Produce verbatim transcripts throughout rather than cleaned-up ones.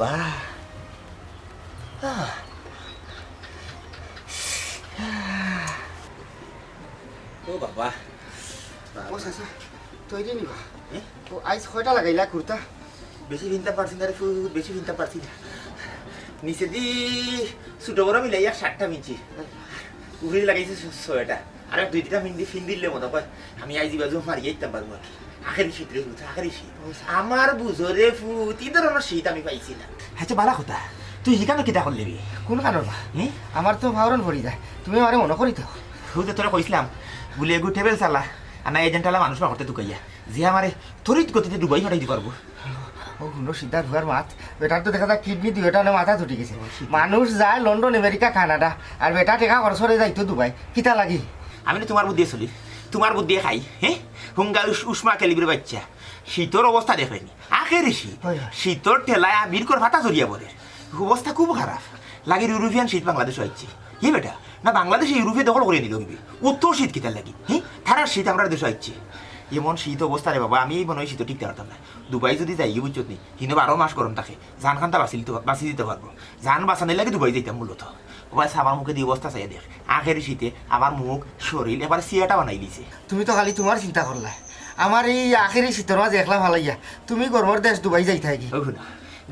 ও বাবা। ও চাচা, তৈরি নিবা? এ? ও আইজ কয়টা লাগাইলা কুর্তা? বেশি ফিনতাম পারছি না রে ফুত, বেশি ফিনতাম পারছি না। নিচেদি ছোট বড় মিলাইয়া সাতটা ফিনছি। উপরে লাগাইছি ছ-, ছয়টা। আর এক দুই দিনটা ফিন দি-, ফিন দিলে মনে হয় আমি আইজ ইবাজু মারিয়া দিতাম পারবো আর কি। আখেরি শীত রে ফুত, আখেরি শীত। আমার বুঝো রে ফুত, ই ধরনের শীত আমি পাইছি না। আচ্ছা, বালা কথা, তুই হিখানো কিতা করলে বে? কোন কানো বা? হুম? আমার তো ভাওরন পড়ি যায়, তুমি আমারে মনে করি তো। ফুত, তোরে কইছিলাম, বুলে এগু টেবিল চালা, আর না এজেন্ট আলা মানুষ বা করতে তুকাইয়া, যে আমারে তড়িৎ গতিতে দুবাই পাঠাই দিতে পারবো। ও হুনো, সিদ্ধার ফুয়ার মাত, বেটার তো দেখা যায় কিডনি দুইটা না মাথা ছুটি গেছে। মানুষ যায় লন্ডন, আমেরিকা, কানাডা, আর বেটা টেকা খরচ করে যাইতো দুবাই, কিতা লাগি? আমি না তোমার বুদ্ধিয়ে চলি, তোমার বুদ্ধিয়ে খাই, হ্যাঁ? হুঙ্গা উস-, উষ্মা কেলিবির বাচ্চা, শীতর অবস্থা দেখরে নি, আখেরি শীত, হয়, হয়। শীতর ঠেলায় আবির কর ফাতা ঝরিয়া পড়ে, অবস্থা খুব খারাপ। লাগের ইউরোপিয়ান শীত বাংলাদেশো আইছে। ই বেটা, না বাংলাদেশে ইউরোপে দখল করিয়া নিলো কিবে? অত শীত কিতার লাগি? হি? তারার শীত আমরার দেশো আইছে। এমন শীত অবস্থা রে বাবা, আমি এই মনে হয় শীতো টিকতে পারতাম না। দুবাই যদি যাই, বুঝছত নি? হিনো বারো মাস গরম থাকে। জান খান্তা বাঁচি দিতে পারবো। জান বাঁচানির লাগি দুবাই যাইতাম মূলত। ও ভাই, আমার মুখেদি অবস্থা চাইয়া দেখ। আখেরি শীতে আমার মুখ, শরীল এবারে সিয়াটা বানাই দিছে। তুমি তো খালি তোমার চিন্তা করলায়। আমার এই আখেরি শীতর মাঝে একলা ফালাইয়া তুমি গরমর দেশ দুবাই যাইতায় কি? ও হুনো,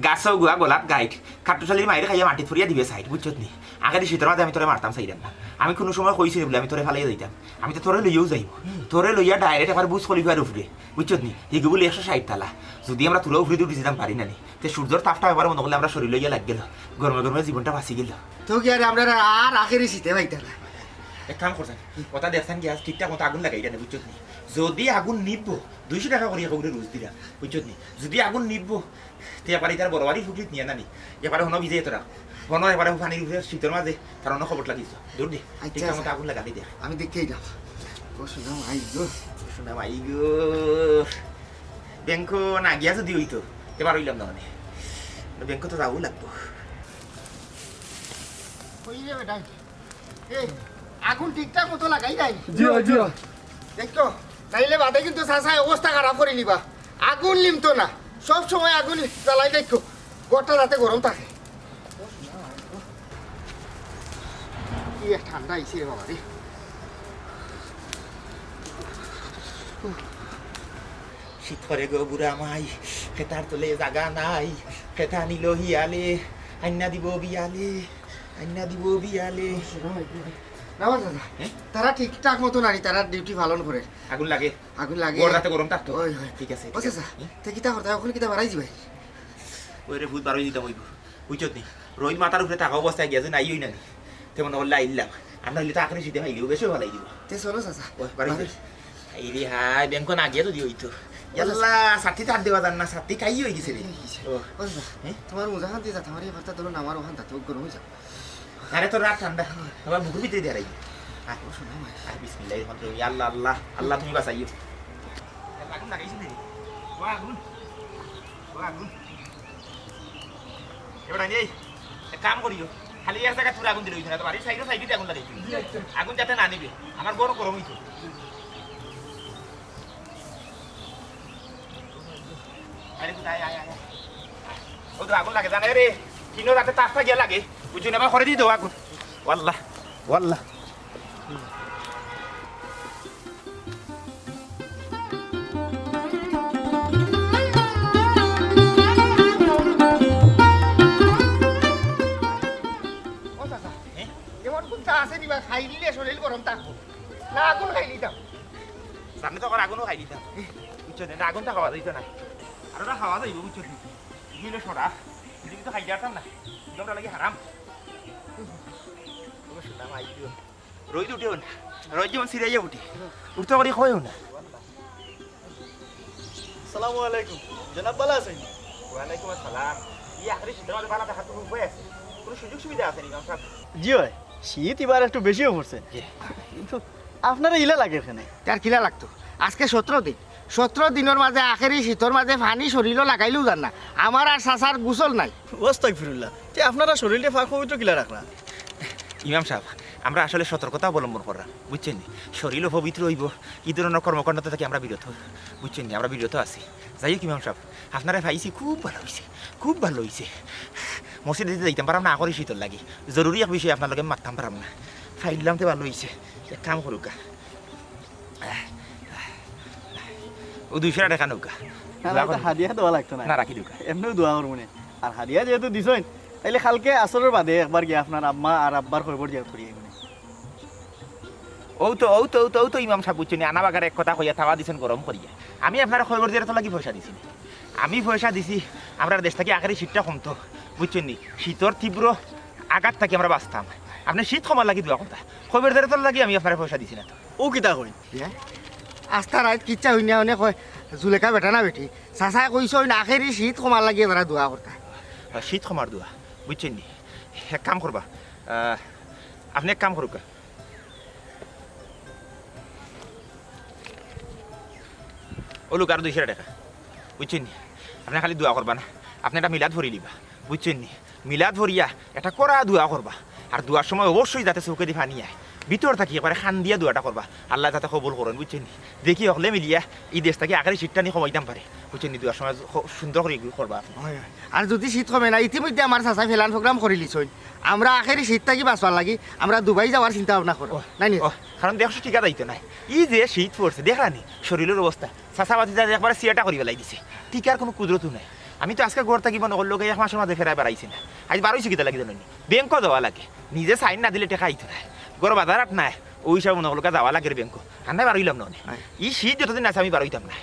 গাছও গুয়া গলাত গাইট, কাট্টুশালির মাইরে খাইয়া মাটিত ফরিয়া দিবে সাইড, বুঝছত নি? আখেরি শীতর মাঝে আমি তোরে মারতাম চাইরাম না। আমি কুনু সময় কইছি নি বুলে আমি তোরে ফালাইয়া যাইতাম। আমি তো তোরে লইয়াউ যাইমু। তোরে লইয়া ডাইরেক্ট একবার বুর্জ খলিফার উপরে, বুঝছত নি? হিগু বুলে একশো ষাইট তালা। যদি আমরা তুলা উপরেদি উঠি যাইতাম পারি না নি, তে সূর্যর তাপটা একবার মনে করলে আমরা শরীল লইয়া লাগি গেল, গরমে গরমে জীবনটা বাঁচি গেল। তো কি আর আমরা আর আখেরি শীতে পাইতাম না। এক কাম করছেন, কথা দেখছেন কি, আজ ঠিকঠাক মতো আগুন লাগাই দেন, বুঝছত নি? যদি আগুন নিবো, দুইশো টেকা করি একেবারে রোজ দিরা, বুঝছত নি? যদি আগুন নিবো, তে এবারে ইতার বড় বাড়ি ফুকরিত নিয়া নানি, এবারে হনো ভিজে তোরা, হনো এবারে পানির উপরে শীতর মাঝে, তার অন্য খবর লাগিস, দূর দি, আচ্ছা, ঠিকঠাক মতো আচ্ছা। আগুন লাগাই দেখ। আমি দেখেই না। ও সোনা মাই গো। ও সোনা মাই গো। ব্যাংক না গিয়া যদি হইতো, এবার হইলাম না মানে। ব্যাংক তো যাওয়া লাগবো। কই রে বেটা? এই, আগুন ঠিকঠাক মতো লাগাই নাই। জি অয়, জি অয়। দেখো, নাইলে বাদে কিন্তু চাচায় অবস্থা খারাপ করি নিবা। আগুন নিমতো না, সব সময় আগুন জ্বালাই দেখো, ঘরটা যাতে গরম থাকে। কি এক ঠান্ডা আইছে রে বাবা রে। শীত করে গো বুড়া মাই, খেতার তলে জাগা নাই, খেতা নিল হিয়ালে, আইন্না দিব বিয়ালে, আইন্না দিব বিয়ালে। না, না, না। হ্যাঁ? তারা ঠিকঠাক মতো নানি, তারা ডিউটি পালন করে। আগুন লাগে? আগুন লাগে। ওর রাতে গরম থাকতো? ওই, ওই। ঠিক আছে, ও ঠিক আছে। চাচা, হুম? তে কিতা করতা? ওখানে কিতা বাড়াই যাবে? ওই রে, ভূত বারোই দিতাম অইব। বুঝছত নি? রোহিত মাথার উপরে থাকা অবস্থায় গিয়া যে নাই হই না নি। তেমন হলে আইলাম। আর না হইলে তো আখেরি শীতে পাইলেও বেশি ভালাই দিব। তে চলো চাচা। ওই, বাড়ি বাড়ি। যাই। এই রে হায়, ব্যাংক না গিয়া যদি হইতো। ও চাচা। ইয়াল্লা, ছাতি তার দেওয়া যান না, ছাতি কাই হয়ে গেছে রে। এই হয়েছে। ও। ও চাচা, হ্যাঁ? তোমার মোজা খান দিয়ে যা, তোমার এই ভাতটা ধরো না, আমার ওখান তাতে গরম হয়ে যাও। আরে তো রাত ঠান্ডা, আবার বুকুর ভিতরে দিয়ে রাখি। আয়। ও সোনা মাই। আয়, বিসমিল্লাহির রহমানির রহিম। ইয়া আল্লাহ, আল্লাহ, আল্লাহ তুমি বাঁচাইও। আগুন লাগাইছি রে। ও আগুন। ও আগুন। এবার আনি এই, এক কাম করিও, খালি এক জায়গা তুলে আগুন দিলে হইতো না, তো বাড়ির সাইডে সাইডে আগুন লাগাইছো। আগুন যাতে না নিবে, আমার বড় গরম হইতো। আরে কোথায়? আয়, আয়, আয়। ও তো আগুন লাগে, জানে রে, কিনো রাতে তাসটা গিয়া লাগে, বুঝছো না, এবার করে দিয়ে দেবো আগুন। ওয়াল্লাহ, ওয়াল্লাহ। ও চাচা, হ্যাঁ? এমন কোন চা আছে নিবা, খাইলে শরীর গরম থাকবো? না আগুন খাই নিতাম। সামনে তো আবার আগুনও খাই নিতাম। বুঝছো না? আগুনটা খাওয়া যাইতো না। আর ওটা খাওয়া যাইব, বুঝছো নি? এগুলো সরা। এটা কিন্তু খাইতে পারতাম না। এটা ওটা লাগি হারাম। ওগো সোনা মাই গো। রোজ উঠেও না। রোজ যেমন সিরাইয়া উঠি। উঠতে করি কইও না। আসসালামু আলাইকুম। জনাব, ভালা আছইন? ওয়ালাইকুম আসসালাম। ই আখেরি শীতর মাঝে ভালা থাকার তো উপায় আছে? কোনো সুযোগ সুবিধা আছে নি, ইমাম সাহেব? জি অয়, শীত ইবার একটু বেশিও পড়ছে। জি। কিন্তু আপনারে ইলা লাগে কেনে? তার কিলা লাগতো? আজকে সতেরো দিন। সতেরো দিনর মাঝে আখেরি শীতর মাঝে পানি শরীলো লাগাইলেও যার না। আমার আর চাচার গোসল নাই। আস্তাগফিরুল্লাহ। তে আপনারা শরীলটা পাক পবিত্র কিলা রাখরা? ইমাম সাহেব, আমরা আসলে সতর্কতা অবলম্বন কররাম, বুঝছইন নি? শরীলও পবিত্র অইবো, ই ধরনর কর্মকাণ্ড থাকি আমরা বিরত, বুঝছইন নি? আমরা বিরত আছি। যাই হোক ইমাম সাব, আপনারে পাইছি, খুব ভালা অইছে, খুব ভালা অইছে। মসজিদে যাইতাম পারলাম না, আখেরি শীতর লাগি। জরুরি এক বিষয়ে আপনার লগে মাততাম পারলাম না। পাইলাম তে ভালা অইছে। এক কাম করুক্কা। অউ দুইশো টেকা নেউক্কা। না, না, দোয়া ইটা করুক্কা। হাদিয়া দেওয়া লাগতো না। না, রাখি দেউক্কা। এমনেউ দোয়া করমুনে। আর হাদিয়া যেহেতু দিছইন, তাইলে কালকে আসরর বাদে একবার গিয়া আপনার আম্মা আর আব্বার কবর জিয়ারত করি আইমুনে। অউ তো, অউ তো, অউ তো, অউ তো ইমাম সাব বুঝছইন নি, আনা বাগারে এক কথা কইয়া তাওয়া দিছইন গরম করিয়া। আমি আপনারে কবর জিয়ারতর লাগি পয়সা দিছি নি। আমি পয়সা দিছি, আমরার দেশ থাকি আখেরি শীতটা কমতো, বুঝছইন নি? শীতর তীব্র আঘাত থাকি আমরা বাঁচতাম। আপনে শীত কমার লাগি দোয়া করতা, কবর জিয়ারতর লাগি আমি আপনারে পয়সা দিছি না তো। অউ কিতা কইন? ইয়া? আস্তা রাইত কিচ্ছা হুনিয়া অনে কয়, জুলেখা বেটা না বেটি? চাচায় কইছইন আখেরি শীত কমার লাগি তারা দোয়া করতা। আর শীত কমার দোয়া, বুঝছইন নি? এক কাম করবা, আহ, আপনে এক কাম করুক্কা। অউ লউক্কা আরো দুইশো টেকা, বুঝছইন নি? আপনে খালি দোয়া করবা না, আপনে একটা মিলাদ পড়িলিবা, বুঝছইন নি? মিলাদ পড়িয়া একটা কড়া দোয়া করবা, আর দোয়ার সময় অবশ্যই যাতে চউখেদি পানি আয়, ভিতর থাকি একবারে কান্দিয়া দোয়াটা করবা, আল্লায় যাতে কবুল করইন, বুঝছইন নি? দেখি হকলে মিলিয়া ই দেশ থাকি আখেরি শীতটা নি কমাইতাম পারে, বুঝছইন নি? দোয়ার সময় স-, সুন্দর করি করবা আপনে। অয়, অয়। আর যুদি শীত কমে না, ইতিমধ্যে আমার চাচায় plan program করিলিছইন, আমরা আখেরি শীত থাকি বাঁচবার লাগি আমরা দুবাই যাওয়ার চিন্তা ভাবনা করমু। অয়, নায় নি? অয়, কারণ দেখছো টিকা যাইতো নায়, ই যে শীত পড়ছে দেখরা নি শরীলর অবস্থা, চাচা ভাতিজায় একবারে সিয়াটা করি ফালাই দিছে, টিকার কুনু কুদরতউ নাই। আমি তো আজকে ঘর থাকি মনো করলো এক মাসর মাঝে ফেরায় বারইছি না, আইজ বারইছি কিতার লাগি জানো নি? ব্যাংকো যাওয়া লাগে, নিজে sign না দিলে টেকা আইতো নায়, ঘরো বাজার হাট নাই, অউ হিসাবে মনো করলো যাওয়া লাগের ব্যাংকো, আর নায় বারইলাম না অনে। ই শীত যতদিন আছে আমি বারইতাম না।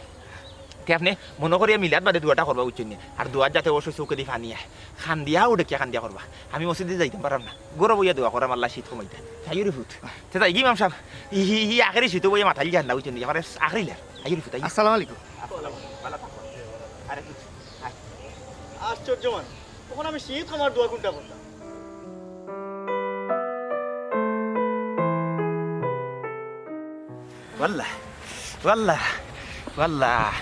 তে আপনে মনো করিয়া মিলাদ বাদে দোয়াটা করবা, বুঝছইন নি? আর দোয়ার যাতে অবশ্যই চউখেদি পানি আয়, কান্দিয়া উঠে কিয়া কান্দিয়া করবা। আমি মসজিদে যাইতাম পারলাম না, ঘরো বইয়া দোয়া করলাম আল্লায় শীত কমাইতা। যাইও রে ফুত। তে যাইগি ইমাম সাব, ই, ই, ই আখেরি শীতো বইয়া মাতাইল জান না, বুঝছইন নি? একবারে আখেরি লা, যাইও রে ফুত, যাইও। আসসালামু আলাইকুম। আরে ফুত, আয়। আশ্চর্য মানুষ, তখন আমি শীত কমার দোয়া কুনটা করতাম? ওয়াল্লাহ, ওয়াল্লাহ, ওয়াল্লাহ।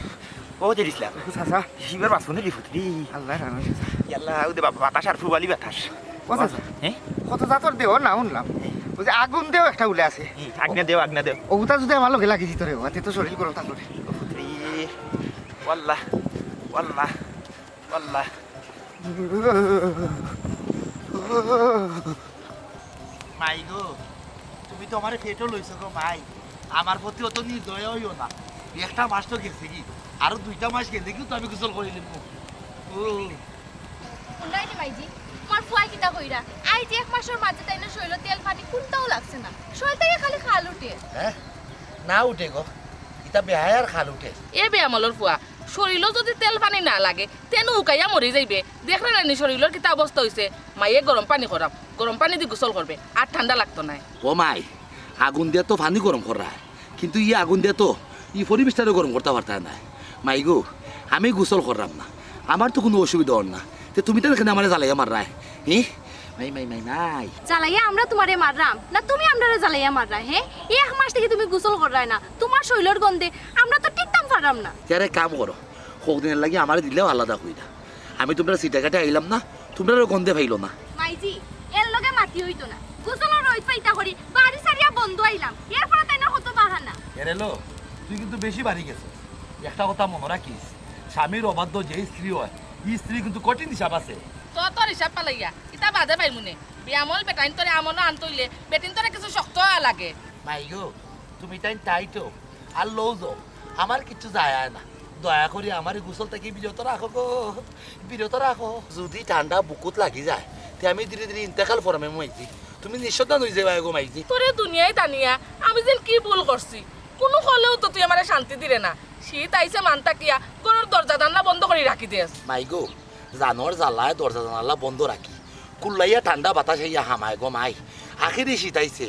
ও যে ইসলাম। ও চাচা। ইবার বাঁচবো নি রে ফুত রে? আল্লায় জানে চাচা। ইয়াল্লা, অউ দে বাবা, বাতাস আর ফুবালি বাতাস। ও চাচা। হ্যাঁ? কত জাতর দেও না হুনলাম। অউ যে আগুন দেও একটা উলে আছে। হুম, আগুন দেও, আগুন দেও। অউটা যুদি আমার লগে লাগি দিত রে, অতে তো শরীল গরম থাকলো রে। ও ফুত রে। ওয়াল্লাহ, ওয়াল্লাহ। আল্লাহ। মাই গো, তুমি তো আমারে পেটো লইছো গো মাই, আমার প্রতি অত নির্দয় অইও না। একটা মাস তো গেছেগি, আরো দুইটা মাস গেলেগিউ তো আমি গোসল করিলিমু। ও। হুনো নি মাইজি, তুমার ফুয়ায় কিতা কইরা? আইজ এক মাসর মাঝে তাইনর শরীলো তেল পানি কুনটাও লাগছে না, শরীল থাকি খালি খাল উঠের। হ্যাঁ? না উঠে গো, ইতা বেহায়ার খাল উঠের। এ বেআমলর ফুয়া, শরীলো যুদি তেল পানি না লাগে, তেনু হুকাইয়া মরি যাইবে। দেখরায় না নি শরীলর কিতা অবস্থা অইছে? মাইয়ে গরম পানি করাম, গরম পানিদি গোসল করবে, আর ঠান্ডা লাগতো নায়। ও মাই, আগুন দিয়া তো পানি গরম কররায়, কিন্তু ই আগুন দিয়া তো ই পরিবেশটারে গরম করতা পারতায় নায়। মাই গো, আমি গোসল কররাম না, আমার তো কুনু অসুবিধা অর না, তে তুমি তাইলে কেনে আমারে জ্বালাইয়া মাররায়? হি? মাই, মাই, মাই, মাই। জ্বালাইয়া আমরা তুমারে মাররাম না, তুমি আমরারে জ্বালাইয়া মাররায়? হে, এক মাস থাকি তুমি গোসল কররায় না, তুমার শরীলর গন্ধে আমরা তো টিকতাম পাররাম না। তে আরে কাম করো, হকদিনর লাগি আমারে দিলাও আলাদা কইরা। আমি তুমরার সিটা কাটে আইলাম না, তুমরারও গন্ধে পাইলো না। মাইজি, এর লগে মাতি অইতো না। গোসলর রইদ পাইতা করি বাড়ি ছাড়িয়া বন্দো আইলাম, এরপরে তাইনর কত বাহানা। এরে লো, তুই কিন্তু বেশি বাড়ি গেছস। একটা কথা মনো রাখিস, স্বামীর অবাধ্য যে স্ত্রী অয়, ই স্ত্রী কিন্তু কঠিন হিসাব আছে। তো তোর হিসাব পালাইয়া, ইতা বাদে পাইমুনে। বেআমল বেটাইন্তরে আমলো আনতো অইলে, বেটিন্তরে কিছু শক্ত অওয়া লাগে। মাই গো, তুমি তাইন টাইট অও, আর লুজ অও, আমার কিচ্ছু যায় আয় না। দয়া করি আমারে গোসল থাকি বিরত রাখো গো, বিরত রাখো। যুদি ঠান্ডা বুকুত লাগি যায়, তে আমি ধীরে ধীরে ইন্তেকাল ফরমাইমু মাইজি। তুমি নিঃসন্তান অইযাইবায় গো মাইজি। তোরে দুনিয়ায় টানিয়া আমি যেন কি ভুল করছি? কুনু কলেও তো তুই আমারে শান্তি দিরে না। শীত আইছে মান থাকিয়া ঘরর দরজা জানলা বন্ধ করি রাখি দেস। মাই গো, জানর জ্বালায় দরজা জানলা বন্ধ রাখি, কুল্লাইয়া ঠান্ডা বাতাস আইয়া হামায় গো মাই। আখেরি শীত আইছে,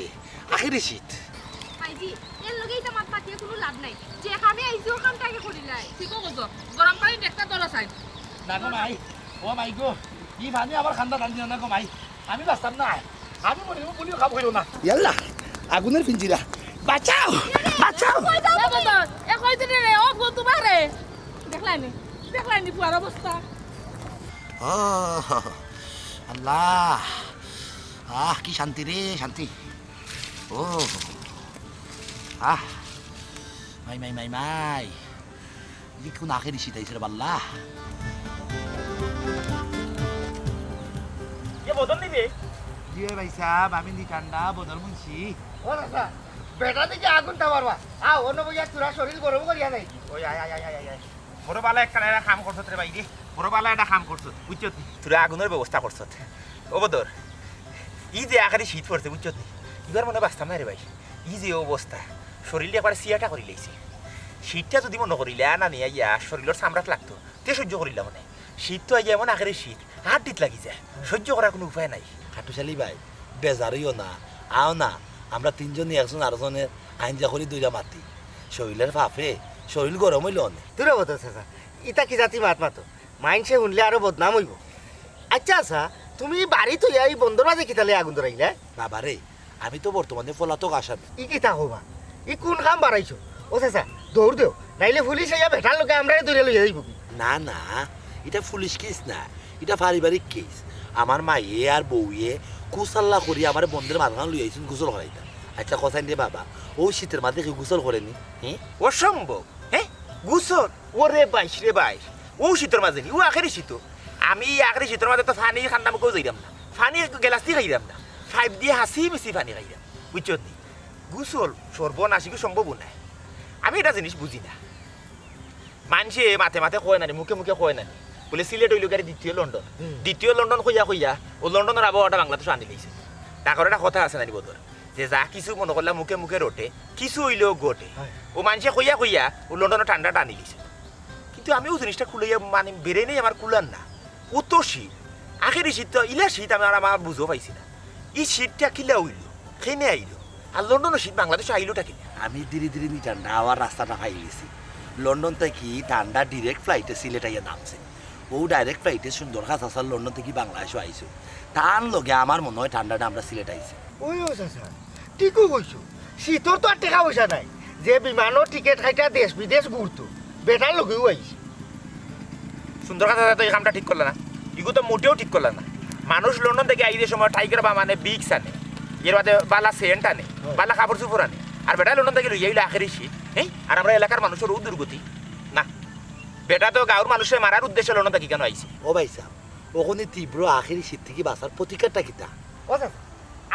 আখেরি শীত। মাইজি, এর লগে ইতা মাত মাতিয়া কুনু লাভ নাই। যে কামে আইছি, অউ কামটা আগে করিলাই। ঠিকউ কইছো, গরম পানি দেখতা দরো চাই। না গো মাই, ও মাই গো, ই পানি আবার ঠান্ডা টান দিও না গো মাই। আমি বাঁচতাম না, আমি মরিমু, কুনুও কাম করিও না। ইয়াল্লা, আগুনের পিঞ্জিরা, বাঁচাও, বাঁচাও। এ কই যাও তুমি? এ কই দিলে রে, ও গো তোমারে। দেখলায়নি, দেখলায়নি ফুয়ার অবস্থা। ও, আল্লাহ, আহ, কি শান্তি রে, শান্তি। ও, আহ, মাই, মাই, মাই, মাই। ইদি কুন আখেরি শীত আইছে রে বাল্লা? এ বদল নিবে? জি ভাই সাহেব, আমি নি ঠান্ডা বদল মুন্সি। ও দাদা, বেটা দেখি আগুন তামারবা। আও, অন্য বইয়া তোরা শরীর গরম করিয়া যাই। ওই আয়, আয়, আয়, আয়, আয়, আয়। বড় বালা একটা, একটা কাম করছত রে ভাই রে। বড় বালা একটা কাম করছত, বুঝছত নি? তোরা আগুনের ব্যবস্থা করছত। ও বদর, ই যে আখেরি শীত পড়ছে, বুঝছত নি? ইবার মনে বাঁচতাম না রে ভাই। ই যে অবস্থা, শরীরটা একবারে সিয়াটা করি লাইছে। শীতটা যদি মনে করিলে আনা নিয়া ইয়া শরীরর চামড়াত লাগতো, তে সহ্য করিলাম মনে। শীত তো আইয়া এমন আখেরি শীত, হাড্ডিত লাগি যায়, সহ্য করার কোনো উপায় নাই। খাটুশালী ভাই, বেজার অইও না, আও না, আমরা তিনজনই একজন আরজনের আইঞ্জা করি দুইটা মাতি। শরীরের ফাফে শরীর গরম অইল অনে। দূরে বদর চাচা, ইতা কি জাতি মাত মাতো? মাইনষে হুনলে আরো বদনাম অইব। আচ্ছা, আচ্ছা, তুমি বাড়ি থইয়া ই বন্দর মাঝে কিতালে আগুন ধরাইলা? বাবা রে, আমি তো বর্তমানে পলাতক আসামি। ই কিতা কবা? ই কুন কাম বাড়াইছো? ও চাচা, দৌড় দেও, নাইলে পুলিশ আইয়া বেটার লগে আমরারে ধরিয়া লইয়া যাইব কি? না, না, ইটা পুলিশ কেস না, ইটা পারিবারিক কেস। আমার মাইয়ে আর বউয়ে কুসাল্লা করি আমারে বন্দর মাঝখান লইয়া আইছইন গোসল করাইতা। আচ্ছা, কছাইন রে বাবা, অউ শীতর মাঝে কেউ গোসল করেনি? হ্যাঁ? অসম্ভব। হ্যাঁ? গোসল? ওরে বাইশ রে বাইশ, অউ শীতর মাঝে নি, অউ আখেরি শীত। আমি ই আখেরি শীতর মাঝে তো পানি কান্দা মুখেও যাইরাম না, পানি গেলাস দি খাইরাম না, পাইপ দি হাছি মিছি পানি খাইরাম, বুঝছত নি? গোসল সর্বনাশ, ইগু সম্ভব নায়। আমি এটা জিনিস বুঝি না। মাইনষে মাতে মাতে কয় না নি, মুখে মুখে কয় না নি, বুলে সিলেট অইলো গিয়া দ্বিতীয় লন্ডন। হুম। দ্বিতীয় লন্ডন কইয়া কইয়া অউ লন্ডনর আবহাওয়াটা বাংলাদেশো আনি লাইছে। তাকর একটা কথা আছে না নি বদর, যে যা কিছু মনে করলা মুখে মুখে রটে, কিছু অইলেও ঘটে। হয়। অউ মাইনষে কইয়া কইয়া অউ লন্ডনর ঠান্ডাটা আনি লাইছে। কিন্তু আমি অউ জিনিসটা কুলাইয়া, মানে, বেরেইনেই আমার কুলার না। অত শীত, আখেরি শীত তো, ইলা শীত আমি আর আমার বুঝো পাইছি না। ই শীতটা কিলা অইলো, কেনে আইলো, আর লন্ডনর শীত বাংলাদেশো আইলোটা কিলা? আমি ধীরে ধীরে নি ঠান্ডা আওয়ার রাস্তাটা পাই গেছি। লন্ডন থাকি ঠান্ডা ডাইরেক্ট ফ্লাইটে সিলেট আইয়া নামছে। অউ ডাইরেক্ট ফ্লাইটে সুন্দর খাস আসার লন্ডন থাকি বাংলাদেশো আইছে। তার লগে আমার মনে হয় ঠান্ডাটা আমরা সিলেট আইছে। ওই ও চাচা, ঠিকও কইছো। শীতর তো আর টেকা পয়সা নাই। যে বিমানর টিকিট কাইটা দেশ বিদেশ ঘুরতো, বেটার লগেও আইছে। সুন্দর কথা, তো এই কামটা ঠিক করলা না, ইগু তো মোটেও ঠিক করলা না। মানুষ লন্ডন থাকি আইতে সময় টাইগার বাম আনে, বিক্স আনে, এর বাদে বালা সেন্ট আনে, হয়। বালা কাপড় চোপড় আনে, আর বেটা লন্ডন থাকি লইয়া আইলো আখেরি শীত, হ্যাঁ? আর আমরা এলাকার মানুষর অউ দুর্গতি। না, বেটা তো গাঁওর মানুষরে মারার উদ্দেশ্যে লন্ডন থাকি কেনে আইছে? ও ভাই সাহেব, অখনে তীব্র আখেরি শীত থাকি বাঁচার প্রতিকারটা কিতা? ও চাচা,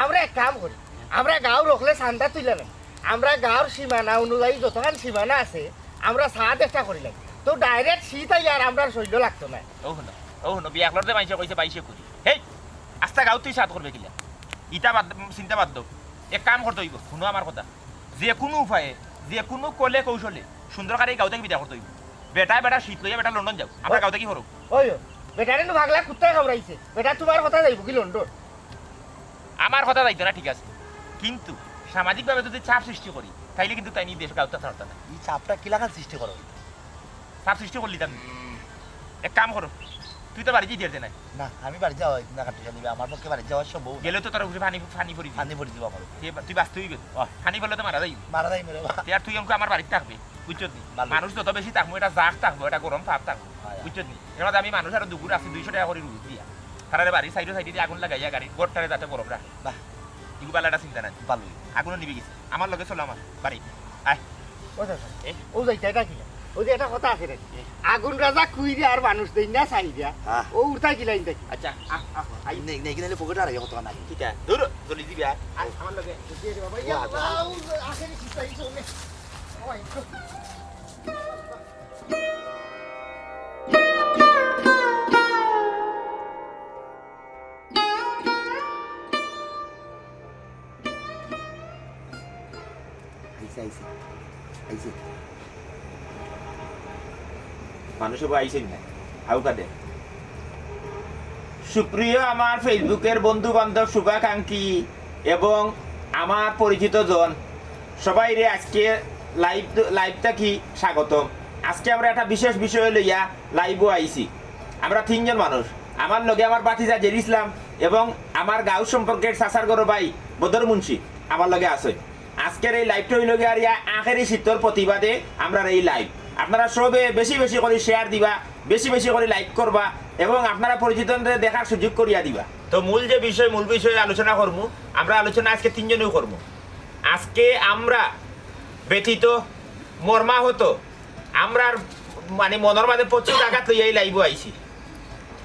আমরা এক কাম করি, আমরা গাঁওর অকলে চান্দা তুলিলাই, আমরা গাঁওর সীমানা অনুযায়ী যতখান সীমানা আছে, আমরা ছাদ একটা করিলাই, তো ডাইরেক্ট শীত আইয়া আর আমরার সইজ্য লাগতো নায়। ও হুনো, ও হুনো, বিয়া করতে মাইনষে কইছে বাইশে কুড়ি। হেই, আস্তা গাঁওত তুই ছাদ করবে কিলা? ইতা বাদ, চিন্তা বাদ দেও। এক কাম করতে অইবো, হুনো আমার কথা। যে কুনু উপায়ে, যে কুনু কলে কৌশলে সুন্দর করি এই গাঁও থাকি বিদায় করতে অইবো। বেটা, বেটা শীত লইয়া বেটা লন্ডন যাউক, আমরা গাঁও থাকি হরুক। ওই, বেটারে নু পাগলা কুত্তায় খাওয়াইছে। বেটা, তুমার কথা যাইবো কি লন্ডন? আমার কথা যাইতো না, ঠিক আছে, কিন্তু সামাজিকভাবে যদি চাপ সৃষ্টি করি, তাইলে কিন্তু তাইন ই দেশ গাঁওত থাকতা নায়। ই চাপটা কিলাখান সৃষ্টি করা অইতো? চাপ সৃষ্টি করলিতাম নি? এক কাম করো, তুই তো বাড়ি যাইতে পারতে নায়। না, আমি বাড়ি যাওয়া অইতো না, খাটুশালী ভাই, আমার পক্ষে বাড়ি যাওয়া সম্ভব না। গেলে তো তোর উপরে পানি, পানি পড়ি যাইবো। পানি পড়ি যাইবো আমার উপরে। তে বা-, তুই বাঁচতে অইবে তো। অয়। পানি পড়লে তো মারা যাইবি। মারা যাইমু রে বা। তে আর তুই অখন আমার বাড়িত থাকবে, বুঝছত নি? ভালো। মানুষ যত বেশি থাকমু, এটা জাক থাকবো, এটা গরম ভাব থাকবো, হয়। বুঝছত নি? এর মাঝে আমি মানুষ আরো দুগুর আছি, দুইশো টেকা করি রুজ দিয়া। তারারে বাড়ির সাইডো সাইডে দিয়া আগুন লাগাইয়া গাড়ি, ঘরটারে যাতে গরম রাখে। বাহ। ইগু বালা একটা চিন্তা নায়। ভালোই। আগুনও নিবি গেছে। আমার লগে চলো আমার বাড়ি। আয়। ও চাচা, এ? ও যাইতা, এটা কিলা? ওই যে একটা কথা আছে নাকি? এ? আগুন রাজা কুইরা আর মানুষ দেই না চাইরা। হ্যাঁ। ও উঠতা কিলা ইনতা কি? আচ্ছা, আহ, আহ, আই। নে, নে, এখানে পকেটে আর কত নাই। কিতা? ধুর, চলি দিবি আর। আয়, আমার লগে। দিয়ে দে বাবা। ইয়া বাহ, বাহ। আল্লাহ, ও আখেরি চিন্তা, এই চলে। ও মাই গড। আইছে, আইছে, আইছে। মানুষ সব আইছেন না, আউকা দে। সুপ্রিয় আমার Facebook-এর বন্ধু বান্ধব, শুভাকাঙ্ক্ষী এবং আমার পরিচিত জন, সবাইরে আজকে live, live থাকি স্বাগতম। আজকে আমরা একটা বিশেষ বিষয় লইয়া live-ও আইছি। আমরা তিনজন মানুষ, আমার লগে আমার ভাতিজা জেরি ইসলাম এবং আমার গাঁও সম্পর্কের চাচার ঘরর ভাই বদর মুন্সি আমার লগে আছে। আজকের এই live-টা অইলো গিয়া আর ইয়া আখেরি শীতর প্রতিবাদে আমরার এই live। আপনারা সবে বেশি বেশি করি share দিবা, বেশি বেশি করি like করবা এবং আপনারা পরিচিতদের দেখার সুযোগ করিয়া দিবা। তো মূল যে বিষয়, মূল বিষয়ে আলোচনা করমু, আমরা আলোচনা আজকে তিনজনেও করমু। আজকে আমরা ব্যথিত, মর্মাহত, আমরার মানে মনর মাঝে প্রচুর আঘাত লইয়া এই live-ও আইছি।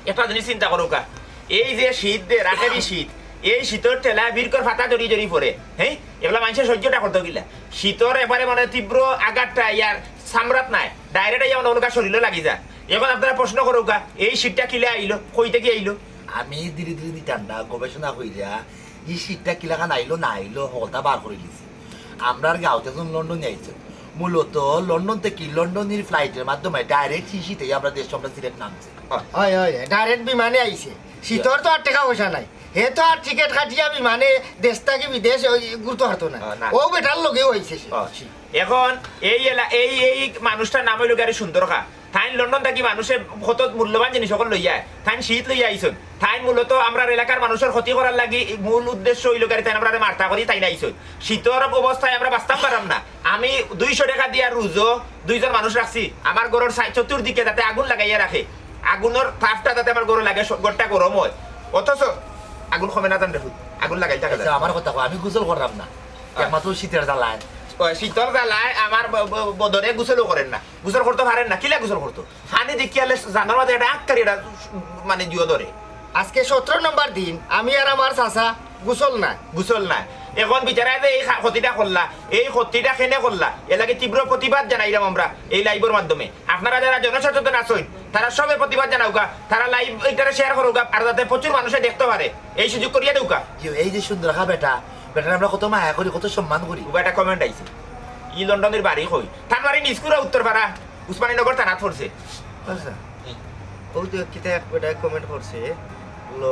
একটা জিনিস চিন্তা করউক্কা, এই যে শীত দের, আখেরি শীত, এই শীতর ঠেলায় বিরকর ফাতা জড়ি জড়ি পড়ে, হ্যাঁ, এগুলা মানষে সহ্যটা করতো কিলা? শীতর এবারে মানে তীব্র আঘাতটা ইয়ার চামড়াত নায়, direct আইয়া মানে ওগুলা শরীরও লাগি যায়। এখন আপনারা প্রশ্ন করউক্কা, এই শীতটা কিলা আইলো, কই থাকি আইলো? আমি ধীরে ধীরে দি ঠান্ডা গবেষণা করিয়া ই শীতটা কিলাখান আইলো না আইলো হকলতা বার করিলিছি। আমরার গাঁওত একজন লন্ডনী আইছে, মূলত লন্ডন থাকি লন্ডনীর flight-এর মাধ্যমে direct ই শীতে আমরার দেশ আমরার সিলেট নামছে। অয়, অয়, direct বিমানে আইছে। শীতর তো আর টেকা পয়সা নাই, হে তো আর টিকিট কাটিয়া বিমানে দেশ থাকি বিদেশ ওই ঘুরতো পারতো না। অ, না। ও বেটার লগেও আইছে সে। অ, শীত। এখন এই এলা-, এই, এই মানুষটার নাম অইলো গিয়া সুন্দর খা। তাইন লন্ডন থাকি মানষে কত মূল্যবান জিনিস অকল লইয়া আয়। তাইন শীত লইয়া আইছইন। তাইন মূলত আমরার এলাকার মানষর ক্ষতি করার লাগি মূল উদ্দেশ্য অইলো গিয়া তাইন আমরারে মারতা করি তাইন আইছইন। শীতর অবস্থায় আমরা বাঁচতাম পাররাম না। আমি দুইশো টেকা দিয়া রুজো দুইজন মানুষ রাখছি। আমার ঘরর সাই-, চতুর্দিকে যাতে আগুন লাগাইয়া রাখে। আগুনর তাপটা যাতে আমার ঘরো লাগে, স-, ঘরটা গরম অয়। অথচ আগুন কমে না জান রে ফুত। আগুন লাগাইল থাকা আচ্ছা, যায়। আমার কথা কও, আমি গোসল কররাম না। হ্যাঁ। একমাত্র শীতর জ্বালায়। অয়, শীতর জ্বালায় আমার ব-, ব-, বদনে গোসলও করের না। গোসল করতো পারের না, কিলা গোসল করতো? পানি দেখিয়ালে জানর মাঝে একটা আক্কারি একটা মানে জিও ধরে। আজকে সতেরো নম্বর দিন, আমি আর আমার চাচা গোসল নাই। গোসল নাই। এখন বিচারায় যে এই খা-, ক্ষতিটা করলা, এই ক্ষতিটা কেনে করলা, এর লাগি তীব্র প্রতিবাদ জানাইরাম আমরা এই live-র মাধ্যমে। আপনারা যারা জনসচেতন আছইন, তারা সবে প্রতিবাদ জানাউক্কা, তারা live এইটারে share করউক্কা, আর যাতে প্রচুর মানষে দেখতো পারে, এই সুযোগ করিয়া দেউক্কা। জি, এই যে সুন্দর খা বেটা, বেটারে আমরা কত মায়া করি, কত সম্মান করি। উবা একটা comment আইছে, ই লন্ডনীর বাড়ি কই? তান বাড়ি নিচকুড়া উত্তরপাড়া। উসমানীনগর থানাত পড়ছে। আচ্ছা। হুম। ও তো কিতা এক বেটায় comment করছে, ল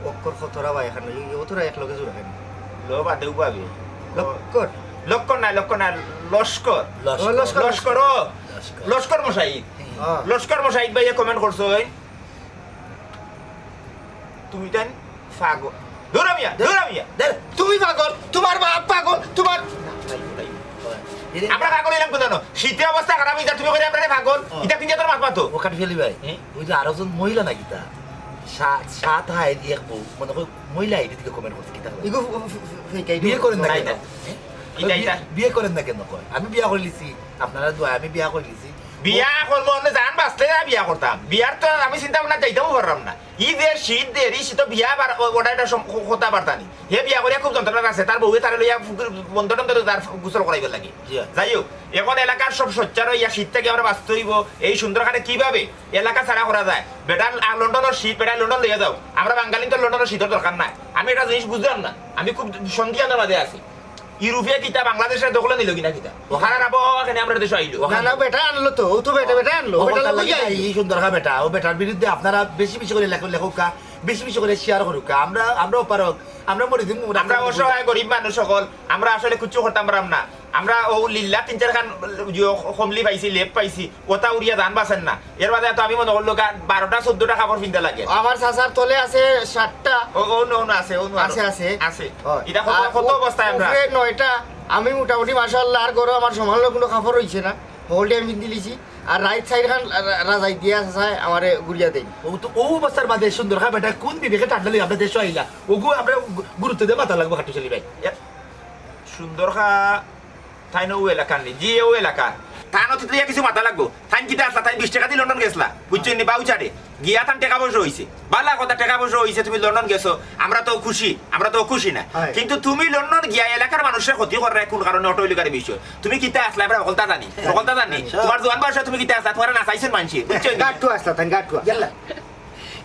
অক্ষর খতরা বা এখানে, এই অতরা এক লগে জোড়া কেনে? ল বাদেও পাবে। লক্কর? লক্কর নায়, লক্কর নায়, লস্কর। লস্কর। ও, লস্কর, লস্কর, ও। লস্কর। লস্কর মশাই। হ্যাঁ। লস্কর মশাই ভাইয়ে comment করছে, ওই তুমি তাই পাগল। দূর মিয়া, দূর মিয়া। দূর। তুমি পাগল, তোমার বাপ পাগল, তোমার আমরা পাগল অইলাম কোন জানো? শীতে অবস্থা খারাপ অইযার, তুমি কইরায় আমরারে পাগল। ও। ইটা কিতা তোর মাত মাতো? ও কাটি ফেলি ভাই। হ্যাঁ? ওই যে আরো জন মহিলা নাকি তা? সাত, সাত হাই এক বউ, মনে করি মহিলা আইডি থেকে comment করছে, কিতা করে? ইগো ফ-, ফ-, ফ-, ফেক আইডি। বিয়ে করেন না নাই, কেন? নাই। হ্যাঁ? ইটা, ইটা। বিয়ে, বিয়ে করেন না কেন কয়? আমি বিয়া করিলিছি, আপনারা দোয়া, আমি বিয়া করিলিছি। বিয়া করবো, অন্য জান বাঁচলে না বিয়া করতাম। বিয়ার তো আমি চিন্তা ভাবনা যাইতামও পারলাম না। ই যে শীত দের, ই শীত বিয়া বার-, ও-, ওটা একটা সম-, ক-, কথাবার্তা নেই। হে বিয়া করিয়া খুব যন্ত্রণা আছে, তার বউয়ে তারে লইয়া ফুকুর বন্ধ টন্ধ তার গোসল করাইবার লাগি। জি। যাই হোক, এখন এলাকার সব সোচ্চার অইয়া শীত থাকি আমরা বাঁচতে অইবো, এই সুন্দর খাটে কিভাবে এলাকা ছাড়া করা যায়? বেটার আ-, লন্ডনর শীত, বেটার লন্ডন লইয়া যাও। আমরা বাঙালি তো লন্ডনর শীতর দরকার নাই। আমি একটা জিনিস বুঝলাম না, আমি খুব সন্দিহানর মাঝে আছি। ইউরোপে কিতা বাংলাদেশে দখলে নিল কিনা কিতা? ওখানর আবহাওয়া কেনে আমরার দেশে আইলো? না, না, বেটা আনলো তো, ও তো বেটা, বেটা আনলো, ও বেটা বেটার লগে লাগি যাই। এই সুন্দর খা বেটা, ও বেটার বিরুদ্ধে আপনারা বেশি বেশি করে লেখো, লেখুক্কা, বেশি বেশি করে share করুক্কা। আমরা, আমরাও পারক, আমরা মরি দিমু। আমরা অসহায় গরিব মানুষ সকল, আমরা আসলে কিচ্ছু করতাম পারলাম না। আমরা ও লিল্লা তিন চার খান ইয়ো কমলি পাইছি, লেপ পাইছি, ওটা উড়িয়া জান বাঁচের না। এর বাদে তো আমি মনে করলো গা বারোটা চোদ্দটা কাপড় পিন্দা লাগে। আমার চাচার তলে আছে সাতটা। ও, ও, নো, নো, আছে, ও, নো, আছে, আছে। আছে। হয়। এটা কত, আর কত ও-, অবস্থায় আমরা? উপরে নয়টা। আমি মোটামুটি মাশাআল্লাহ আর ঘরো আমার সমান কোনো কাপড় রইছে না। হকলটি আমি পিন্দিলিছি। আর রাইত সাইড খান রা-, রা-, রাজাই দিয়া চাচায় আমারে গুড়িয়া দেই। ও তো ও অবস্থার মাঝে সুন্দর খা বেটা কোন বিবেকে ঠান্ডা লই আমরা দেশো আইলা? ওগু আমরা গু-, গুরুত্ব দিয়ে মাতা লাগবো খাট্টুশালী ভাই। এ, সুন্দর খা তাইন ও এলাকার নি, জি ও এলাকার। তান অতীত লইয়া কিছু মাতা লাগবো। তাইন কিতা আসলা, তাইন বিশ টেকা দি লন্ডন গেছলা, বুঝছইন নি, বাউচারে। গিয়া তান টেকা পয়সা অইছে। বালা কথা, টেকা পয়সা অইছে, তুমি লন্ডন গেছো, আমরা তো খুশি, আমরা তো খুশি না। হয়। কিন্তু তুমি লন্ডন গিয়া এলাকার মানুষের ক্ষতি কররায় কোন কারণে, অটো এলাকার বিষয়। তুমি কিতা আসলা, আমরা হকলতা জানি, হকলতা জানি। আচ্ছা। তোমার জোয়ান বয়সে তুমি কিতা আসলা, তোমার নাচাইছইন মানষে, বুঝছইন নি? গাট্টু আসলা, তাইন গাট্টু। গেলা।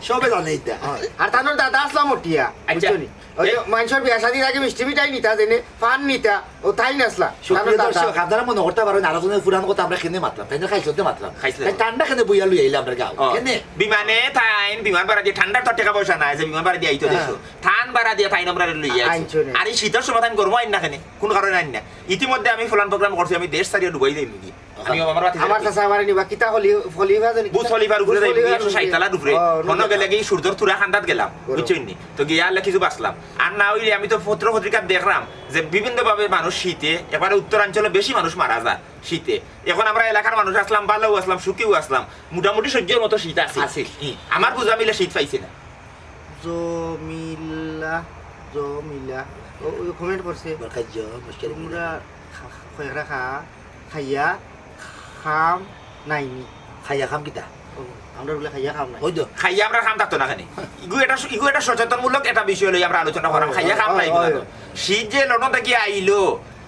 সবে জানে এটা। হয়। আর তানোর দাদা আসলা মটিয়া, আচ্ছা। বুঝছো নি? ওই যে এ- মানষর বিয়া শাদির আগে মিষ্টি মিঠাই নিতা যেনে, পান নিতা, ও তাইন আসলা। সুপ্রিয় তানোর দাদা। দর্শক, আপনারা মনে করতা পারইন, আরো জনের পুরান কথা আমরা কেনে মাতলাম, তাইন খাইছলতে মাতলাম। খাইছলতে। তাইন ঠান্ডা কেনে বইয়া লই আইলা আমরা গাঁও? ও, কেনে? বিমানে তাইন, বিমান ভাড়া দিয়া ঠান্ডার তো টেকা পয়সা নাই যে বিমান ভাড়া দিয়া আইতো হ্যাঁ। দেশো। তান ভাড়া দিয়া তাইন আমরারে লইয়া আইছে। আনছো না। আর এই শীতর সময় তাইন গরম আইন না কেনে? কোন কারণে আইন না? ইতিমধ্যে আমি plan program করছি, আমি দেশ ছাড়িয়া ডুবাই যাইমু গি। আমি আমার বাতি আমার জ্বালাই। চাচা আমারে নিবা, কিতা খলি-, খলিফা জানি বুর্জ কিতা? খলিফার উপরে বুর্জ যাইমু, খলিফার একশো ষাট উপরে। তালার উপরে। ও, হনো গেলে কি সূর্যর তুরা খান্দাত গেলাম, গরম। বুঝছইন নি? তো গিয়া আইলে কিছু বাঁচলাম। আর না অইলে আমি তো পত্র পত্রিকাত দেখলাম যে বিভিন্নভাবে মানুষ শীতে, এবারে উত্তরাঞ্চলে বেশি মানুষ মারা যায় শীতে। এখন আমরা এলাকার মানুষ আসলাম, ভালাউ আসলাম, সুখীউ আসলাম, মোটামুটি সহ্যর মতো শীত আছে। আছে। হুম। আমার বুঝা মিলে শীত পাইছি না। জমিলা, জমিলা। ও, ওই comment করছে। বরকাত জ, মুশকিল তোমরা নেই। খা-, খা-, খা-, খাইয়া খাম নাই নি। খাইয়া খাম কিতা? ও, আমরা বলে খাইয়া খাম নাই। ওই তো। খাইয়া আমরা খাম থাকতো না কেনে? ইগু এটা স-, ইগু এটা সচেতনমূলক একটা বিষয় লই আমরা আলোচনা করাম। অয়, খাইয়া খাম অয়, নাই অয়, ইগুলা তো। অয়। শীত যে লন্ডন থাকি আইলো,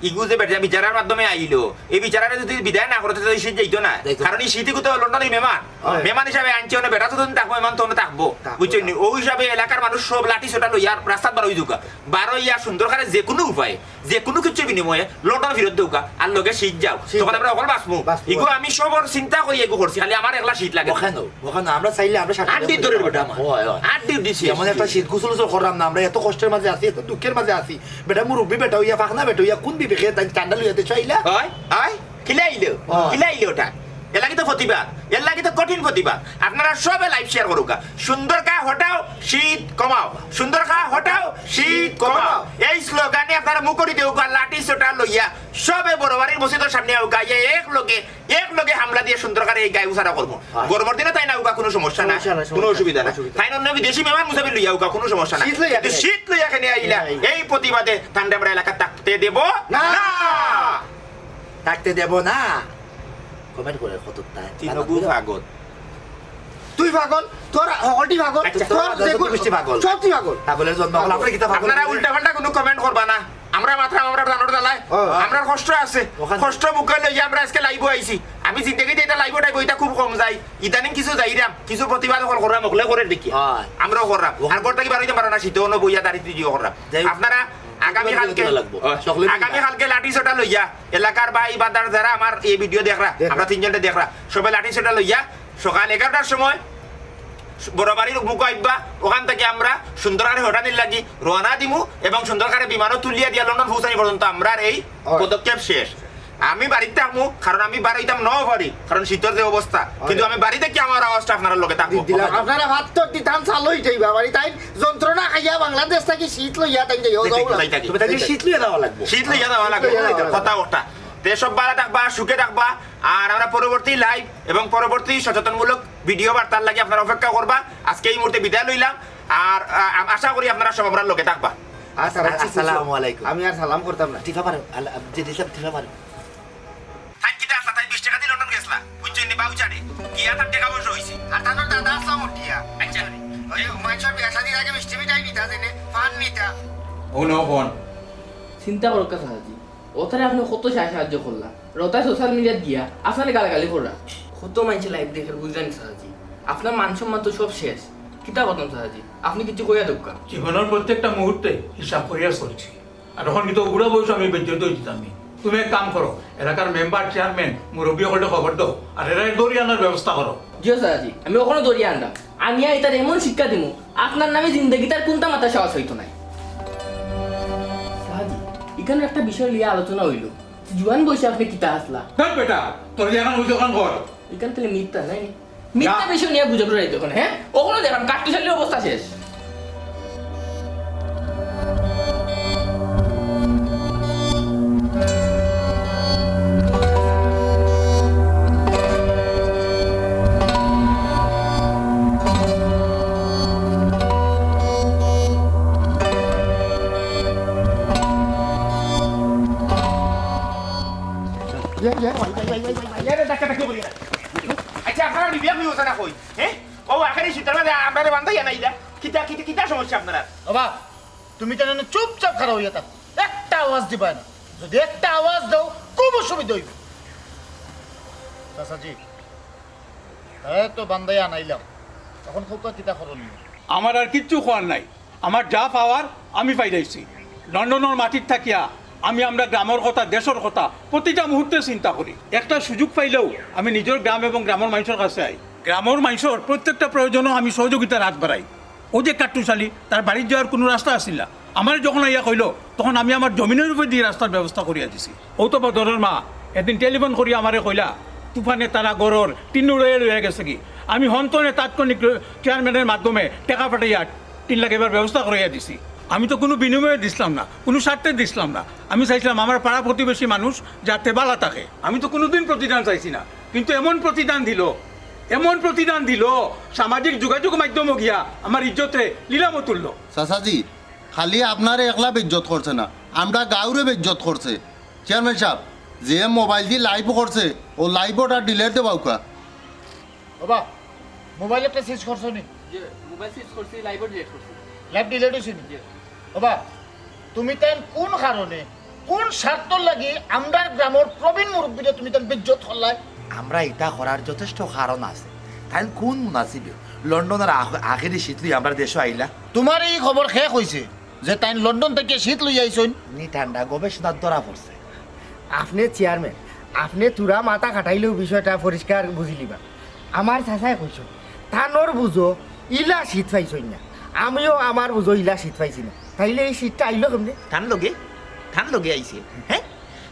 ইগু যে বেটা বিচারার মাধ্যমে আইলো, এই বিচারারে যদি বিদায় না করতে, তাহলে শীত যাইতো না। যাইতো না। কারণ এই শীত ইগু তো লন্ডনের মেহমান। অয়। মেহমান হিসাবে আনছে, অনে বেটা তো থাকবো, মেহমান তো অনে থাকবো। থাকবো, বুঝছেন নি? থাকবো। ওই হিসাবে এলাকার মানুষ সব লাঠি সোটা লইয়া রাস্তাত বার অই যাউক্কা। বার অইয়া সুন্দর করে যে কোনো উপায়ে যে কোনো কিছুর বিনিময়ে লন্ডন ফিরত দেউক্কা, আর লগে শীত যাও। শীত তখন যাও। আমরা অকল বাঁচমু। বাঁচমু। ইগু আমি সবর চিন্তা করি ইগু করছি, খালি আমার একলা শীত লাগে। ওখানো, ওখানো, আমরা চাইলে আমরা সাথে আট দিন ধরে বেটা আমার। অয়, অয়। আট দিন দিছি। এমন একটা শীত, গোসল গোসল করলাম না, আমরা এত কষ্টের মাঝে আছি, এত দুঃখের মাঝে আছি। বেটা মুরব্বি বেটা অইয়া, ফাখনা বেটা অইয়া, কোন বিবেকে তাই ঠান্ডা লইয়া দেশো আইলা? অয়, অয়। কিলা আইলো? অয়। কিলা আইলো ওটা? এর লাগি তো প্রতিবাদ, এর লাগি তো কঠিন প্রতিবাদ। আপনারা সবে live share করুক্কা। সুন্দর কা হটাও, শীত কমাও। সুন্দর কা হটাও, শীত কমাও। এই স্লোগানে আপনারা মুখরি দেউক্কা, লাঠি সোটা লইয়া সবে বড় বাড়ির মসজিদর সামনে আউক্কা, আইয়া এক লগে, এক লগে হামলা দিয়া সুন্দর করে এই গাই উসারা করমু। হ্যাঁ। গরমর দিনে তাইন আউক্কা, কোনো সমস্যা না, সমস্যা না, কোনো সমস্যা অসুবিধা না। অসুবিধা না। তাইন অন্য বিদেশি মেহমান মুসাফির লইয়া আউক্কা, কোনো সমস্যা না। শীত লইয়া কিন্তু কেনে শীত লইয়া কেনে আইলা, আইলা। এই প্রতিবাদে তানরে আমরা এলাকাত থাকতে দেব না। না। থাকতে দেব না। Comment করে কত তাই। তিনগু পাগল। তুই পাগল, তোর হকলটি পাগল, আচ্ছা। তোর তোর যে যত কো-, মিষ্টি পাগল। সত্যি পাগল। পাগলের জন্ম হলো, আপনারা কিতা পাগল আপনারা বলে? উল্টা পাল্টা কোনো comment করবা না। আমরা মাত্র আমরা জানোর জ্বালায়, ও। আমরার কষ্ট আছে। ওখানে কষ্ট বুকে লইয়া আমরা আজকে live-ও আইছি। আমি জিন্দেগিতে এটা live-ও টাইভ-ও এটা খুব কম যাই। ইদানিং কিছু যাইরাম, কিছু প্রতিবাদ হকল কররাম, হকলে করে দেখি। হয়। আমরাও কররাম। ওখানে আর ঘর থাকি বার অইতাম পারো না, শীতে অনো বইয়া দাঁড়িয়ে ভিডিও কররাম। যাই হোক, আপনারা আগামী কালকে লাগবো। হ্যাঁ। সকলে আগামী কালকে লাঠি সোটা লইয়া এলাকার ভাই বাদার যারা আমার এই ভিডিও দেখরা, দেখরা। আমরা তিনজনটা দেখরা, সবাই লাঠি সোটা লইয়া সকাল এগারোটার সময় বড় বাড়ির মুখো আইবা, ওখান থাকি আমরা সুন্দর করে হটানির লাগি রওনা দিমু এবং সুন্দর করে বিমানও তুলিয়া দিয়া লন্ডন পৌঁছানি পর্যন্ত আমরার এই হয়। পদক্ষেপ শেষ। আমি বাড়িত থাকমু, কারণ আমি বার অইতাম নাও পারি, কারণ শীতর যে অবস্থা। হয়। কিন্তু আমি বাড়ি থাকি আমার আওয়াজটা আপনারার লগে থাকবো। দি-, দিলাম। আপনারা ভাত তো দিতাম চালু অই যাইবা, বাড়ি তাই যন্ত্রণা খাইয়া বাংলাদেশ থাকি শীত লইয়া তাই যাই, ও যাই থাকি, যাও যাই থাকি। তবে তাইলে শীত লইয়া যাওয়া লাগবো। শীত লইয়া যাওয়া লাগবো। শীত লইয়া যাওয়া লাগবো। কথা ওটা। তে সব ভালা থাকবা, সুখে থাকবা। আর আমরা পরবর্তী live এবং পরবর্তী সচেতনমূলক ভিডিও বার্তার লাগি আপনারা অপেক্ষা করবা। আজকে এই মুহূর্তে বিদায় লইলাম। আর, আ, আ, আশা করি আপনারা সব আমরার লগে থাকবা। আচ্ছা, রাখছি, আসসালামু আলাইকুম। আমি আর সালাম করতাম না। টিফা পারো, আল-, আ, জেডি সাহেব টিফা পারো। তাই কিতা আসলা? তাই বিশ টাকা দিয়া লন্ডন গেছলা। বুঝছইন নি? বাবু চাটে। গিয়া তার টাকা পয়সা অইছে। আর তানোর দাদা আসলাম উঠিয়া। আচ্ছা। ওই যে মাইনষর বিয়া শাদির আগে মিষ্টি মিঠাই নিতা, জেনে পান নিতা। ও নাও ফোন। চিন্তা করো কা চাচাজি। ওতারে আপনে কত সাহায্য করলা। রতায় social media-ত গিয়া আপনারে গালাগালি কররা। কত মাইনষে live দেখের বুঝরা নি চাচাজি। আপনার মান সম্মান তো সব শেষ। কিতা করতাম চাচাজি? আপনে কিছু কইয়া দেউক্কা। জীবনর প্রত্যেকটা মুহূর্তে হিসাব করিয়া চলছি। আর অখন কিন্তু বুড়া বয়সো আমি বেইজ্জত অই দিতাম নি। তুমি এক কাম করো, এলাকার মেম্বার, চেয়ারম্যান, মুরব্বি অকলরে খবর দেও, আর এরারে ধরি আনার ব্যবস্থা করো। জি অয় চাচাজি, আমি অখনো ধরি আনরাম। আনিয়া ইতারে এমন শিক্ষা দিমু, আপনার নামে জিন্দেগিত আর কুন্তা মাতার সাহস অইতো নায়। চাচাজি, ইখানো একটা বিষয় লইয়া আলোচনা অইলো। জুয়ান বয়সে আপনে কিতা আছলা? ধ্যাৎ বেটা, তোর যে অখন অইছে অখন কর। ইখান তাইলে মিথ্যা নায় নি? মিথ্যা না। বিষয় নিয়া গুজব রইছে অখন, হ্যাঁ? অখনো দেখরাম কাট্টুশালীর অবস্থা শেষ। ইয়া, ইয়া, ইয়া, ইয়া, ইয়া, ইয়া, ইয়া, ইয়া, ইয়া, ইয়া, ইয়া, ইয়া, ইয়া, ইয়া, ইয়া, ইয়া, আচ্ছা, আপনারা বিবেক নিয়ে ওঠা না কই? হ্যাঁ? ও, আখেরি শীতর মাঝে আমরারে বান্ধাইয়া আনাইলা। কিতা, কিতা, কিতা সমস্যা আপনারার? বাবা, তুমি তাইলে চুপচাপ খাড়া অইয়া থাকো। একটা আওয়াজ দিবায় না। যদি একটা আওয়াজ দেও, খুব অসুবিধা অইবো। চাচাজি, তাইলে তো বান্ধাইয়া আনাইলাম। অখন কউক্কা কিতা করণীয়? আমার আর কিচ্ছু কওয়ার নাই। আমার যা পাওয়ার আমি পাইলাইছি। লন্ডনর মাটিত থাকিয়া আমি আমরার গ্রামর কথা, দেশর কথা প্রতিটা মুহূর্তে চিন্তা করি। একটা সুযোগ পাইলেউ আমি নিজর গ্রাম এবং গ্রামর মানষর কাছে আই। গ্রামর মানষর প্রত্যেকটা প্রয়োজনো আমি সহযোগিতার হাত বাড়াই। অউ যে কাট্টুশালী, তার বাড়িত যাওয়ার কুনু রাস্তা আছিল না। আমারে যখন আইয়া কইলো, তখন আমি আমার জমিনর উপরেদি রাস্তার ব্যবস্থা করিয়া দিছি। অউ তো বদরর মা, এদিন টেলিফোন করিয়া আমারে কইলা, তুফানে তারা ঘরর টিন উড়াইয়া লইয়া গেছেগি। আমি হনতনে তাৎক্ষণিক চেয়ারম্যানর মাধ্যমে টেকা পাঠাইয়া টিন লাগাইবার ব্যবস্থা করাইয়া দিছি। আমি তো কুনু বিনিময়ে দিছলাম না, কুনু স্বার্থে দিছলাম না। আমি চাইছলাম আমার পাড়া প্রতিবেশী মানুষ যাতে ভালা থাকে। আমি তো কুনুদিন প্রতিদান চাইছি না, কিন্তু এমন প্রতিদান দিলো, এমন প্রতিদান দিলো, সামাজিক যোগাযোগ মাধ্যমো গিয়া আমার ইজ্জতরে নিলামো তুললো। চাচাজি, খালি আপনারে একলা বেইজ্জত করছে না, আমরা গাঁওরে বেইজ্জত করছে। চেয়ারম্যান সাব, যে মোবাইল দি লাইভ করছে, ও লাইভ ওটা ডিলিট দেবাউক্কা। ওবা, মোবাইল একটা সিজ করছো নি? যে মোবাইল সিজ করছি, লাইভও ডিলিট করছি। লাইভ ডিলিট হইছে নি? জি। ওবা, তুমি তাইন কোন কারণে, কোন স্বার্থর লাগি আমরার গ্রামর প্রবীণ মুরব্বীরে তুমি তাইন বেইজ্জত করলায়? আমরা ইতা করার যথেষ্ট কারণ আছে। তাইন কোন মুনাসিবে লন্ডনর আখ- আখেরি শীত লই আমরার দেশো আইলা? তোমার এই খবর কে কইছে যে তাইন লন্ডন থাকি শীত লইয়া আইছইন? নি ঠান্ডা গবেষণার ধরা পড়ছে। আপনে চেয়ারম্যান, আপনে থুড়া মাথা খাটাইলেউ বিষয়টা পরিষ্কার বুঝিলিবা। আমার চাচায় কইছইন, তানর বুঝো ইলা শীত পাইছইন না, আমিও আমার বুঝো ইলা শীত পাইছি না, তাইলে এই শীতটা আইলো কেমনে? তান লগে, তান লগে আইছে, হ্যাঁ?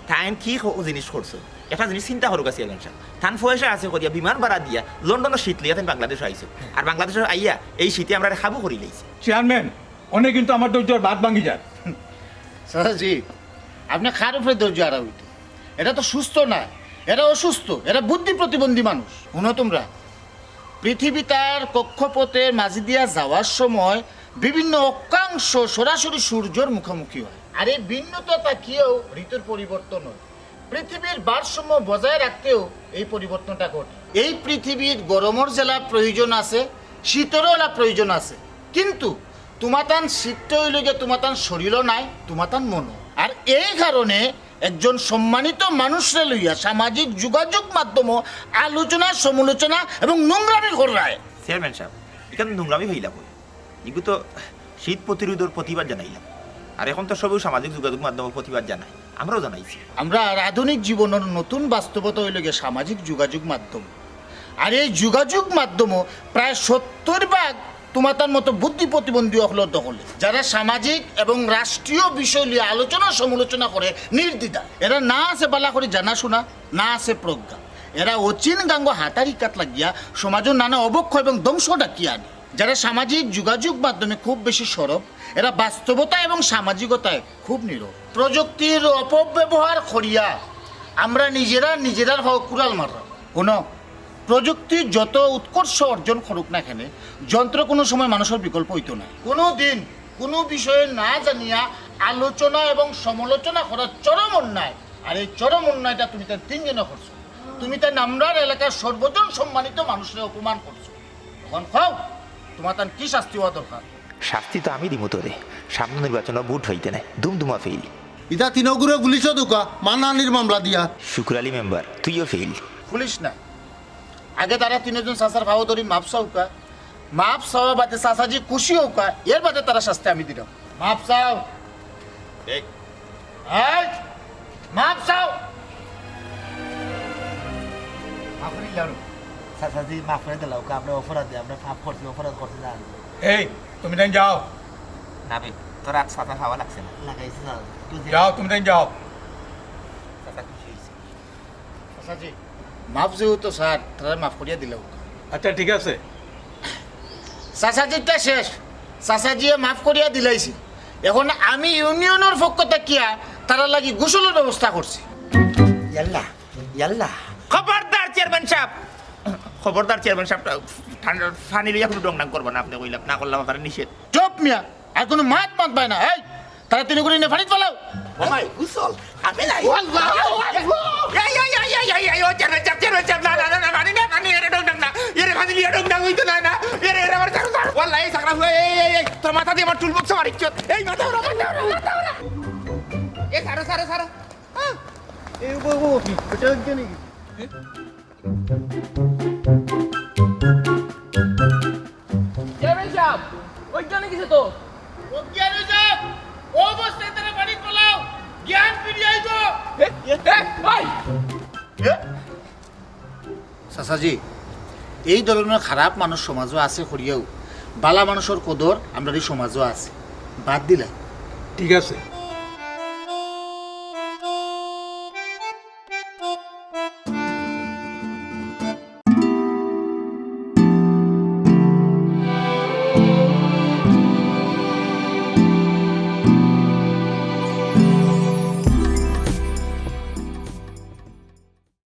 তাইন কি খ- জিনিস করছে? একটা জিনিস চিন্তা করুক্কা চেয়ারম্যান সাব। তান পয়সা আছে করিয়া বিমান ভাড়া দিয়া লন্ডনর শীত লইয়া তাইন বাংলাদেশো আইছে। আর বাংলাদেশো আইয়া এই শীতে আমরারে কাবু করিলাইছে। চেয়ারম্যান, অনে কিন্তু আমার ধৈর্যর বাঁধ ভাঙি যার। চাচাজি, আপনে কার উপরে ধৈর্য হারা অইতো? এরা তো সুস্থ নায়, এরা অসুস্থ, এরা বুদ্ধি প্রতিবন্ধী মানুষ। হুনো তোমরা, পৃথিবী তার কক্ষপথের মাঝে দিয়া যাওয়ার সময় বিভিন্ন অক্ষাংশ সরাসরি সূর্যর মুখোমুখি হয়, আর এই ভিন্নতা থাকিয়াও ঋতুর পরিবর্তন হয়। পৃথিবীর ভারসাম্য বজায় রাখতেও এই পরিবর্তনটা ঘটে। এই পৃথিবীত গরমর যেলা প্রয়োজন আছে, শীতরও অলা প্রয়োজন আছে, কিন্তু তোমাতান শীতটা অইল গিয়া তোমাতান শরীরও নাই, তোমাতান মনও। আর এই কারণে একজন সম্মানিত মানুষরে লইয়া সামাজিক যোগাযোগ মাধ্যমও আলোচনা, সমালোচনা এবং নোংরামি কররায়। চেয়ারম্যান সাব, ইখান নোংরামি পাইলাম কই? ইগু তো শীত প্রতিরোধর প্রতিবাদ জানাইলাম। আর এখন তো সবেউ সামাজিক যোগাযোগ মাধ্যমে প্রতিবাদ জানায়, আমরাও জানাইছি। আমরার আধুনিক জীবনর নতুন বাস্তবতা অইল গিয়া সামাজিক যোগাযোগ মাধ্যম। আর এই যোগাযোগ মাধ্যমও প্রায় সত্তর ভাগ তোমাতার মতো বুদ্ধি প্রতিবন্ধী অকলর দখলে, যারা সামাজিক এবং রাষ্ট্রীয় বিষয় লইয়া আলোচনা সমালোচনা করে নির্দ্বিধায়। এরা না আছে বালা করি জানাশুনা, না আছে প্রজ্ঞা। এরা অচিন গাঙ্গ হাতার ইকাত লাগিয়া সমাজর নানা অবক্ষয় এবং ধ্বংস ডাকিয়া আনে। যারা সামাজিক যোগাযোগ মাধ্যমে খুব বেশি সরব, এরা বাস্তবতা এবং সামাজিকতায় খুব নীরব। প্রযুক্তির অপব্যবহার করিয়া আমরা নিজেরা নিজেরার হক কুড়াল মারলাম। হুনো, প্রযুক্তি যত উৎকর্ষ অর্জন করুক না কেনে, যন্ত্র কোনো সময় মানুষর বিকল্প অইতো নায়। কোনো দিন কোনো বিষয়ে না জানিয়া আলোচনা এবং সমালোচনা করা চরম অন্যায়। আর এই চরম অন্যায়টা তুমি তাইন তিনজনে করছো। তুমি তাইন আমরার এলাকার সর্বজন সম্মানিত মানুষরে অপমান করছো। এখন কও, তোমাতান কি শাস্তি অওয়া দরকার? শাস্তি তো আমি দিমু তোরে, সামনে নির্বাচনো ভোট পাইতে নায়, দুমদুমা ফেইল। ইতা তিনগুরে পুলিশো দেউক্কা, মানহানির মামলা দিয়া। শুকুর আলী মেম্বার, তুইও ফেইল। পুলিশ না, আগে তারা তিনজন চাচার পাও ধরি মাফ চাউক্কা, মাফ চাওয়া বাদে চাচাজি খুশি অউক্কা, এর বাদে তারা শাস্তি আমি দিলাম। মাফ চাও। এই, মাফ চাও। মাফ করি দিলাম। চাচাজি, মাফ করি দিলাউক্কা, আমরা অপরাধী, আমরা পাপ করছি, অপরাধ করছি না। এই, তুমি তাইন যাও। না বে, তোর আর চাচা খাওয়া লাগছে না। লাগাইছি না। তুই যে- যাও, তুমি তাইন যাও। চাচা খুশি হয়েছে। চাচাজি, মাফ যেহেতু স্যার, তারা মাফ করিয়া দিলাউক্কা। আচ্ছা, ঠিক আছে। চাচাজিরটা শেষ, চাচাজিয়ে মাফ করিয়া দিলাইছি। এখন আমি ইউনিয়নর পক্ষ থাকিয়া তারার লাগি গোসলর ব্যবস্থা করছি। ইয়াল্লা, ইয়াল্লা। খবরদার চেয়ারম্যান সাব, খবরদার চেয়ারম্যান সাব, ঠান্ডা পানি লইয়া কোনো ডংডাং করবা না, আপনে কইলাম না, করলাম আপনার নিষেধ। চুপ মিয়া, আর কোনো মাত মাতবায় না। এই, তারা তিনগুরে নে পানিত ফালাও। ও ভাই, গোসল। আমি নাই। এই, এই, এই, এই, এই, এই, ও চেয়ারম্যান সাব, চেয়ারম্যান সাব, না, না, না, না, পানি না, পানি, এরে ডংডাং না, এরে পানি লইয়া ডংডাং অইতো না, না, এরে, এরে আমার ছাড়ো, ছাড়ো। ওয়াল্লাহ, এই ছাগলা ফুয়া, এই, এই, এই, তোর মাথা দিয়া আমার টুলবক্স মারিচ্ছ। এই মাথা ওরা, মাথা ওরা, মাথা ওরা। এ ছাড়ো, ছাড়ো, ছাড়ো। আহ। এই, ও, ও, কি? এটা হচ্ছে নাকি? চেয়ারম্যান সাহেব, অজ্ঞান হয়ে গেছে তো। অজ্ঞান হয়ে যাক, অবস্থায় তারা পানিত ফালাও, জ্ঞান ফিরিয়ে আইব। এ, এ, ভাই। চাচাজি, এই ধরনের খারাপ মানুষ সমাজও আছে করিয়াও বালা মানুষর কদর আমরার এই সমাজও আছে। বাদ দিলাই। ঠিক আছে,